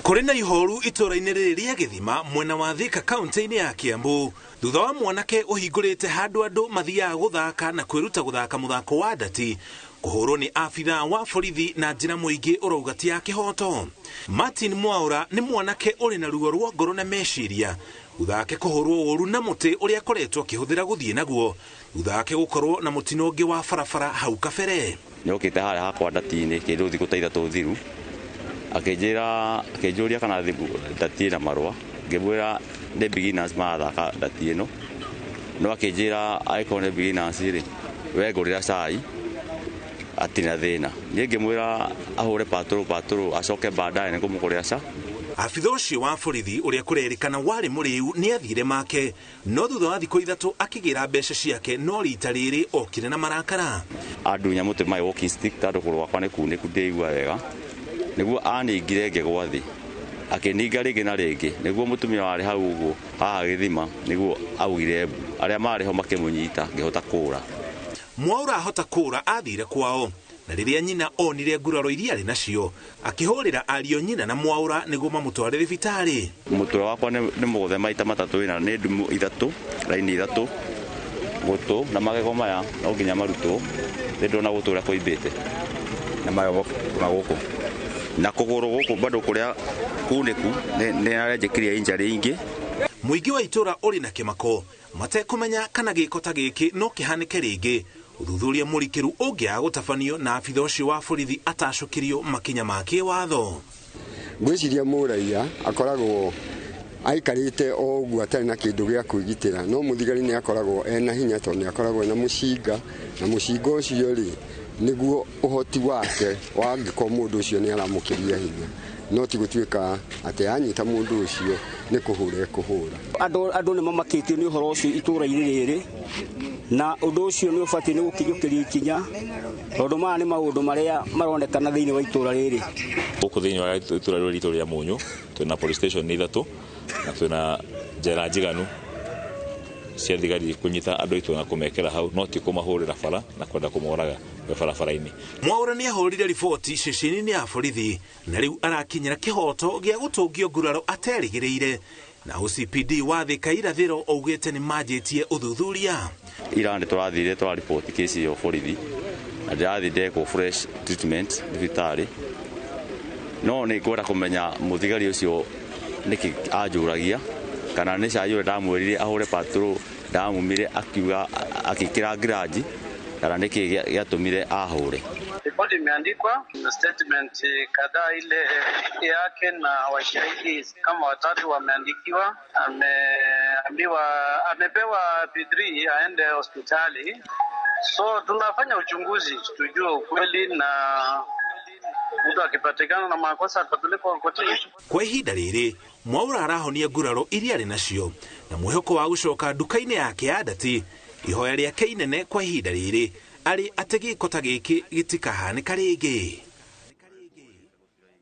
Kũrĩ na ihoru itũũra-inĩ rĩrĩ rĩa Gĩthima mwena wa Thika kaunti-inĩ ya Kiambu thutha wa mwanake ũhingũrĩte handũ andũ mathiaga gũthaka na kwĩruta gũthaka mũthako wa ndati kũhũrwo nĩ abithaa wa borithi na njĩra mũingĩ ũrauga ti ya kĩhoto. Martin Mwaura nĩ mwanake ũrĩ na ruo rwa ngoro na meciria thutha wake kũhũrwo ũru na mũtĩ ũrĩa akoretwo akĩhũthĩra gũthiĩ naguo thutha wake gũkorwo na mũtino ũngĩ wa barabara hau kabere. Nĩokĩte harĩa hakwa ndati-inĩ kĩndũ thikũ ta ithatũ thiru, akĩnjĩra, akĩnjũria kana ndati ĩna marũa, ngĩmwĩra nĩ beginners marathaka ndati ĩno, no akĩnjĩra angĩkorwo nĩ beginners rĩ, we ngũrĩra cai atirĩ na thĩna. Niĩ ngĩmwĩra ahũre patrol patrol acoke baadaye nĩngũmũgũrĩra cai. Abitha ũcio wa borithi ũrĩa kũrerĩkana warĩ mũrĩu nĩ athire make, no thutha wa thikũ ithatũ akĩgĩra mbeca ciake, no rita rĩrĩ okire na marakara. Andunya mũtĩ my walking stick tondũ kũgũrũ gwakwa nĩ kunĩku ndĩigua wega, nĩguo aningire ngĩgwa thĩ, akĩninga rĩngĩ na rĩngĩ, nĩguo mũtumia warĩ hau ũguo haha gĩthima nĩguo augire mbu, arĩa marĩ ho makĩmũnyita ngĩhota kũra. Mwaura ahota kũra athire kwao, na rĩrĩa nyina onire nguraro iria arĩ nacio akĩhũrĩra ariũ nyina na Mwaura nĩguo mamũtware thibitarĩ. Mũtwe wakwa nĩ mũgũthe maita matatũ ĩna nĩ ndumu ithatũ, raini ithatũ, gũtũ na magego maya no nginya marutwo, nĩ ndĩrona gũtũ ũrĩa kũimbĩte na magego na gũkũ na kũgũrũ gũkũ bado kũrĩa kunĩku nĩ arenjĩkirie injury ingĩ. Mũingĩ wa itũũra ũrĩ na kĩmako matekũmenya kana gĩko ta gĩkĩ no kĩhanĩke rĩngĩ. Ũthuthuria mũrikĩru ũngĩaga gũtabanio na abitha ũcio wa borithi atacũkĩrio makinya ma kĩwatho. Ngwĩciria mũraiya akoragwo aikarĩte o ũguo atarĩ na kĩndũ gĩa kwĩgitĩra, no mũthigari nĩ akoragwo ena hinya tondũ nĩ akoragwo ena mũcinga, na mũcinga ũcio rĩ nĩguo ũhoti wake wangĩkorwo mũndũ ũcio nĩ aramũkĩria hinya, no ti gũtuĩka atĩ anyita mũndũ ũcio nĩ kũhũra ekũhũra. Andũ nĩ mamakĩtio nĩ ũhoro ũcio itũũra-inĩ rĩrĩ, na ũndũ ũcio nĩ ũbatiĩ nĩ gũkinyũkĩrio ikinya tondũ maya nĩ maũndũ marĩa maronekana thĩinĩ wa itũũra rĩrĩ. Gũkũ thĩinĩ wa itũũra rĩrĩ ritũ rĩa Mũnyũ twĩna police station ithatũ na twĩna njera njiganu cia thigari kũnyita andũ aitũ na kũmekĩra hau, no ti kũmahũrĩra bara na kwenda kũmoraga barabara-inĩ. Mwaura nĩ ahũrire riboti ceceni-inĩ ya borithi na rĩu arakinyĩra kĩhoto gĩa gũtũngio nguraro aterĩgĩrĩire, na OCPD wa Thika irathĩro augĩte nĩ manjĩtie ũthuthuria. Ira nĩ tũrathire tũrariboti kesi ĩyo borithi na ndĩrathiĩ ndekwo fresh treatment thibitarĩ, no nĩ ngwenda kũmenya mũthigari ũcio nĩkĩ anjũragia, kana nĩ cai ũrĩa ndamwĩrire ahũre patrol ndamumire akiuga akĩkĩra ngiraji, kana nĩkĩ gĩatũmire ahũre. Ripoti imeandikwa na statement kadhaa ile yake na washahidi kama watatu wameandikiwa. Ameambiwa amepewa P3 aende hospitali, so tunafanya uchunguzi tujue ukweli, na mtu akipatikana na makosa atapelekwa kotini. Kwa ihinda rĩrĩ Mwaura arahonia nguraro iria arĩ nacio na mwĩhoko wa gũcoka nduka-inĩ yake ya ndati. Ihoya rĩake inene kwa ihinda rĩrĩ arĩ atĩ gĩko ta gĩkĩ gĩtikahanĩka rĩngĩ.